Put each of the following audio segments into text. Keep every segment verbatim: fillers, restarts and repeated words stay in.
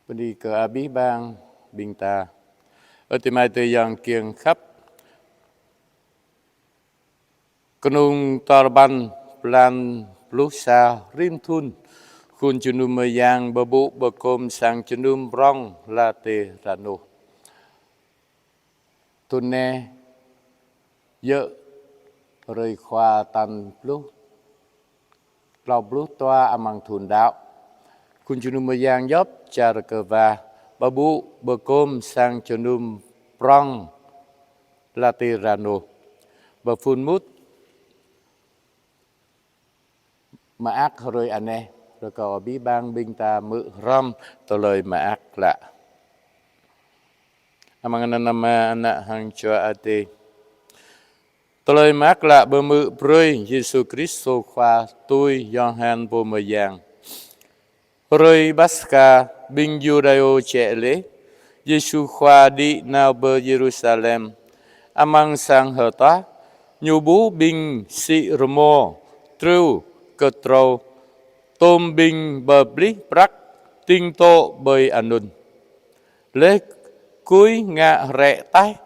Bơni kơ abih bang ƀing ta. Ơ adơi amai ayŏng kiăng khăp. Kơnung tal băn blan pluh sa rĭm thŭn, Khul Jơnum Mơyang pơpŭ pơgôm sang jơnum prong Laterano. Thŭn anai, yơh hrơi Khua tal pluh, klâo pluh dua amăng thŭn đăo. Khul Jơnum Mơyang djŏp čar Kơwa pơpŭ pơgôm sang jơnum prong Laterano. Pơphun mŭt mơak hrơi anai, rơkâo abih bang ƀing ta hmư̆ hrŏm tơlơi mơak klă. Amăng anăn Ama, Ană hăng Jua Adai. Tơlơi mơak klă pơhmư̆ brơi Yêsu Kristô Khua tui Yôhan Pô Mơyang. Hrơi Paskha, ƀing Yuđêô jĕ laih, Yêsu Khua đĭ nao pơ Yêrusalem. Amăng sang hơtuah, Ñu ƀuh ƀing sĭ rơmô, triu, kơtrâo, tôm ƀing pơplih prăk, tĭng dŏ ƀơi anŭn. Laih gui ngă hrĕ taih,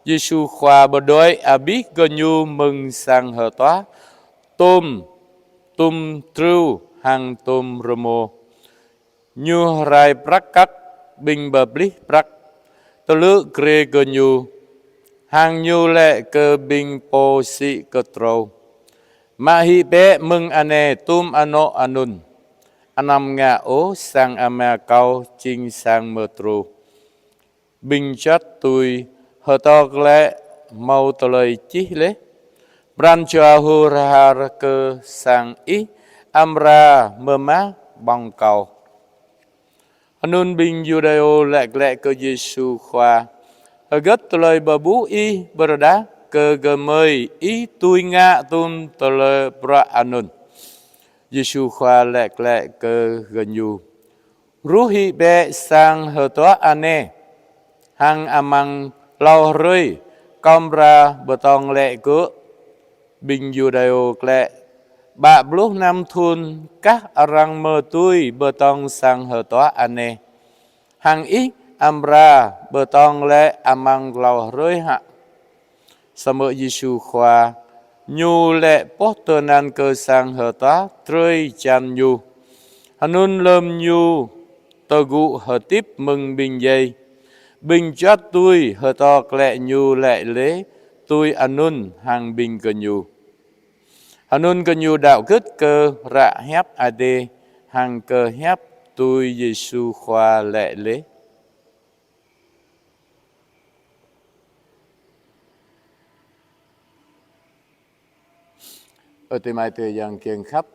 Yêsu Khua pơđuaĭ abih gơñu mơ̆ng sang hơtuah, tôm, tôm triu hăng tôm rơmô. Ñu hrai prăk kăk ƀing pơplih prăk, tơlư̆ grê gơñu, hăng Ñu laĭ kơ ƀing pô sĭ kơtrâo: Mă hĭ bĕ mơ̆ng anai tôm anŏ anŭn. Anăm ngă ôh sang Ama Kâo jing sang mơdrô. Ƀing juăt tui hơdơr glaĭ hmâo tơlơi čih laih: Pran jua hur har kơ sang ih amra mơmah ƀơ̆ng kâo. Anŭn ƀing Yuđêô laĭ glaĭ kơ Yêsu Khua: Hơgĕt tơlơi pơƀuh ih pơrơđah kơ gơmơi ih dưi ngă tôm tơlơi bruă anŭn? Yêsu Khua laĭ glaĭ kơ gơñu: Ruh hĭ bĕ sang hơtuah anai, hăng amăng klâo hrơi Kâo amra pơdơ̆ng glaĭ gơ̆. Ƀing Yuđêô laĭ: Pă pluh năm thŭn kah arăng mơ̆ dưi pơdơ̆ng sang hơtuah anai, hăng ih amra pơdơ̆ng glaĭ amăng klâo hrơi hă? Samơ̆ Yêsu Khua Ñu laĭ pŏh tơnăn kơ sang hơtuah drơi jan Ñu. Anŭn lơm Ñu tơgŭ hơdip mơ̆ng ƀing djai, ƀing juăt tui hơdơr glaĭ Ñu laĭ laih tui anŭn hăng ƀing gơñu. Anŭn gơñu đăo gưt kơ ră hiăp Adai hăng kơ hiăp tui Yêsu Khua laĭ laih. Ơ adơi amai ayŏng kiăng khăp,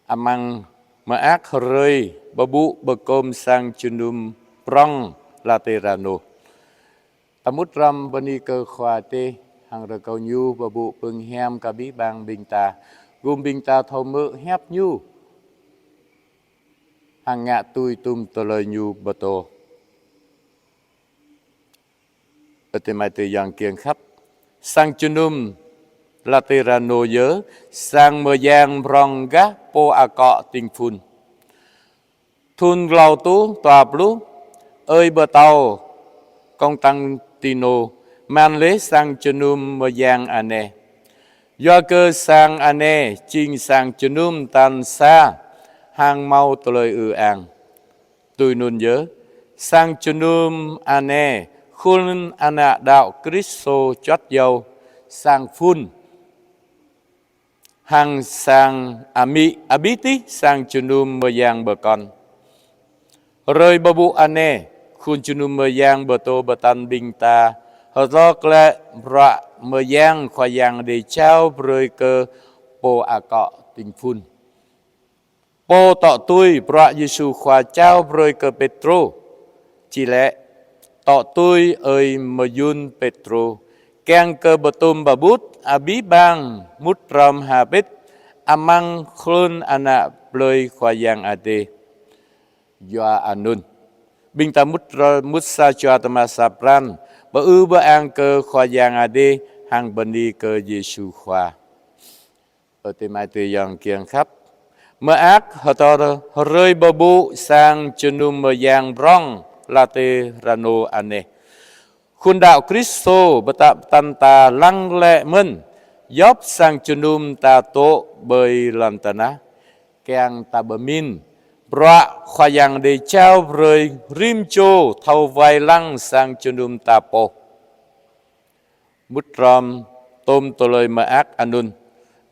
amăng mơak hrơi pơƀuh pơgôm sang jơnum prong Laterano, ta mŭt hrŏm bơni kơ Khua Adai hăng rơkâo Ñu pơƀuh pơ̆ng hiam kơ abih bang ƀing ta, gum ƀing ta thâo hmư̆ hiăp Ñu hăng ngă tui tôm tơlơi Ñu pơtô. Ơ adơi amai ayŏng kiăng khăp, sang jơnum Laterano yơh sang mơyang prong gah pô akŏ tĭng phŭn. Thŭn klâo rơtuh dua pluh, ơi pơtao Kôstantino mă laih sang jơnum mơyang anai. Yua kơ sang anai jing sang jơnum tal sa hăng hmâo tơlơi ư ang. Tui anŭn yơh, sang jơnum anai khul ană đăo Kristô juăt iâu sang phŭn, hăng sang amĭ abih tih sang jơnum mơyang pơkŏn. Hrơi pơƀuh anai, Khul Jơnum Mơyang pơtô pơtă ƀing ta hơdơr glaĭ bruă mơyang Khua Yang Adai jao brơi kơ pô akŏ tĭng phŭn. Pô dŏ tui bruă Yêsu Khua jao brơi kơ Pêtrô. Či laĭ: Dŏ tui ơi mơyŭn Pêtrô, kiăng kơ pơtum pơƀut abih bang mŭt hrŏm hơbĭt amăng khul ană plơi Khua Yang Adai. Yua anŭn, ƀing ta mŭt hrŏm, mŭt sa jua tơma sa pran, pơư pơang kơ Khua Yang Adai hăng bơni kơ Yêsu Khua. Ơ adơi amai ayŏng kiăng khăp, Mơak hơdơr hrơi bơbŭ sang jơnum mơyang prong Laterano anai, khul đaŏ Kristô pơtă pơtăn ta lăng lĕ mơ̆n, djŏp sang jơnum ta dŏ ƀơi lŏn tơnah, kiăng ta pơmĭn bruă Khua Yang Adai jao brơi rĭm čô thâo wai lăng sang jơnum ta pô. Mŭt hrŏm tôm tơlơi mơak anŭn,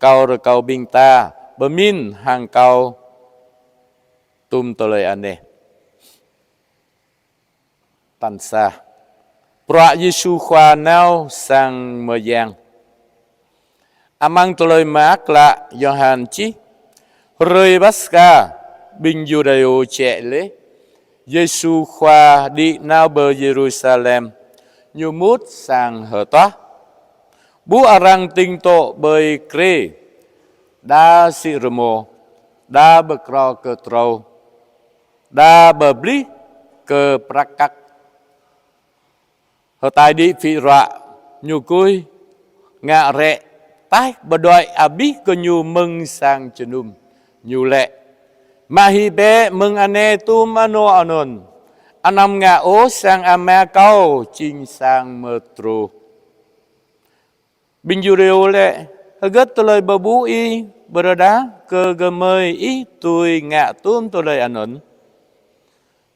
kâo rơkâo ƀing ta pơmĭn hăng kâo tôm tơlơi anai. Tal sa, bruă Yêsu Khua nao sang mơyang. Amăng tơlơi mơak klă, Yôhan čih: Hrơi Paskha, ƀing Yuđêô jĕ laih, Yêsu Khua đĭ nao pơ Yêrusalem, Ñu mŭt sang hơtuah. Ƀuh arăng tĭng dŏ ƀơi grê, đa sĭ rơmô, đa pơkro kơ trâo, đa pơplih kơ prăk kăk. Hơtai đĭ phĭ ruă, Ñu gui ngă rĕ, taih pơđuaĭ abih gơñu mơ̆ng sang jơnum. Ñu laĭ: Mă hĭ bĕ mơ̆ng anai tôm anŏ anŭn, anăm ngă ôh sang Ama Kâo jing sang mơdrô. Ƀing Yuđêô laĭ: Hơgĕt tơlơi bơbŭ Ih pơrơđah kơ gơmơi Ih dưi ngă tôm tơlơi anŭn?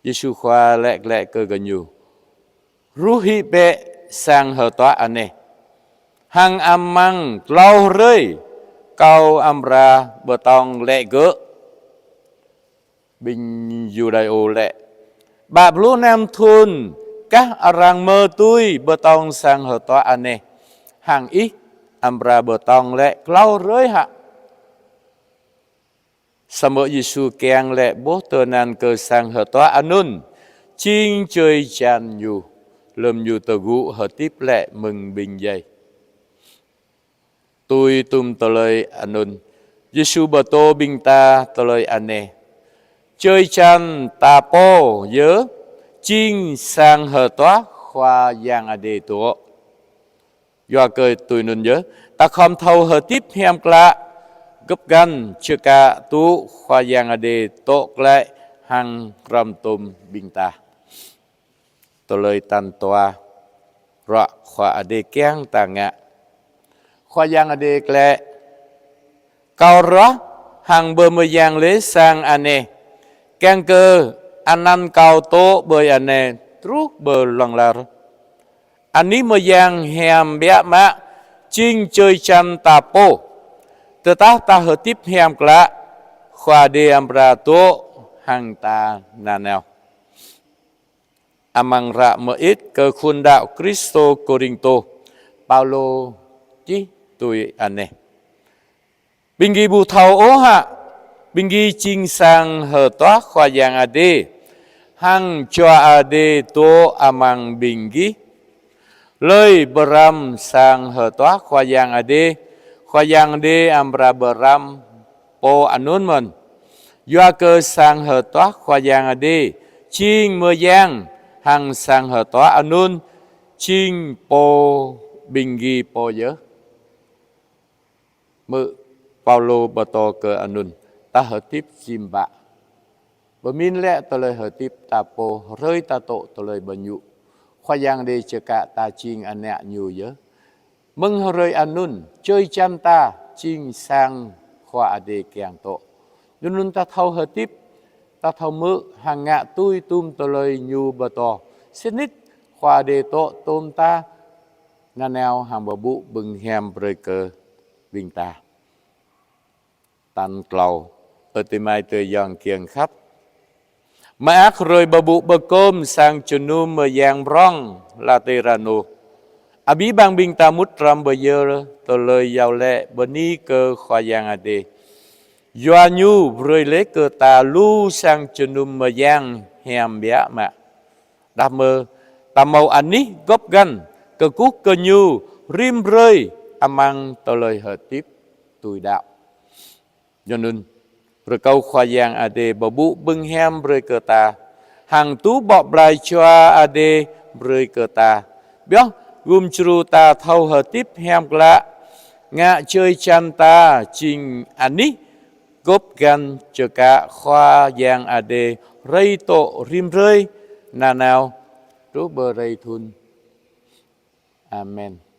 Yêsu Khua laĭ glaĭ kơ gơñu: Ruh hĭ bĕ sang hơtuah anai, hăng amăng klâo hrơi Kâo amra pơtong glaĭ gơ̆. Ƀing Yuđêô laĭ: Pă pluh năm thŭn kah arăng mơ̆ dưi pơtong sang hơtuah anai, hăng Ih amra pơtong glaĭ klâo hrơi hă? Samơ̆ Yêsu kiăng laĭ bôh tơnăn kơ sang hơtuah anŭn jing čơi čan Ñu, lơ̆m Ñu tơgŭ hơdip glaĭ mơ̆ng ƀing djai. Tui tôm tơlơi anŭn, Yêsu pơtô ƀing ta tơlơi anai: Čơi čan ta pô yơh jing sang hơtuah Khua Yang Adai dŏ. Yua kơ tui anŭn yơh, ta khŏm thâo hơdip hiam klă, gơ̆p găn čơkă tŭ Khua Yang Adai dŏ glaĭ hăng hrŏm tôm ƀing ta. Tơlơi tal dua, bruă Khua Adai kiăng ta ngă. Khua Yang Adai laĭ: Kâo ruah hăng pơmơyang laih sang anai, kiăng kơ anăn Kâo dŏ ƀơi anai truh pơ hlŏng lar. Anih mơyang hiam biă mă jing čơi čan ta pô. Tơdah ta hơdip hiam klă, Khua Adai amra dŏ hăng ta nanao. Amăng hră mơit kơ khul đaŏ Kristô Kôrintô, Paulô čih tui anai: Ƀing gih ƀu thâo ôh hă, ƀing gih jing sang hơtuah Khua Yang Adai, hăng Jua Adai dŏ amăng ƀing gih? Hlơi pơrăm sang hơtuah Khua Yang Adai, Khua Yang Adai amra pơrăm pô anŭn mơ̆n. Yua kơ sang hơtuah Khua Yang Adai jing mơyang, hăng sang hơtuah anŭn jing pô ƀing gih pô yơh. Mơ̆ Paulô pơtô kơ anŭn, ta hơdip sim bă. Pơmĭn lĕ tơlơi hơdip ta pô hrơi ta dŏ tơlơi ƀơñŭ. Khua Yang Adai čơkă ta jing ană Ñu yơh. Mơ̆ng hrơi anŭn, čơi čan ta jing sang Khua Adai kiăng dŏ. Anŭn ta thâo hơdip, ta thâo hmư̆ hăng ngă tui tôm tơlơi Ñu pơtô. Sĭt nik Khua Adai dŏ tôm ta, nanao hăng pơƀuh ƀơ̆ng hiam brơi kơ ƀing ta. Tal klâo, ơ adơi amai ayŏng kiăng khăp. Mơak hrơi pơƀuh pơkŏm sang jơnum mơyang prong Laterano, abih bang ƀing ta mŭt hrŏm pơyơr tơlơi iâu laĭ bơni kơ Khua Yang Adai. Yua Ñu brơi laih kơ ta lu sang jơnum mơyang hiam biă mă. Đah mơ̆ ta hmâo anih gŏp găn, kơkuh kơ Ñu rĭm hrơi amăng tơlơi hơdip tui đaŏ. Yua anŭn, rơkâo Khua Yang Adai pơƀuh ƀơ̆ng hiam brơi kơ ta, hăng tŭ bŏ blai Jua Adai brơi kơ ta. Pioh gum djru ta thâo hơdip hiam klă, ngă čơi čan ta jing anih gop gan čơkă Khua Yang Adai rai tŏ rĭm hrơi nanao truh pơ hrơi thun. Amen.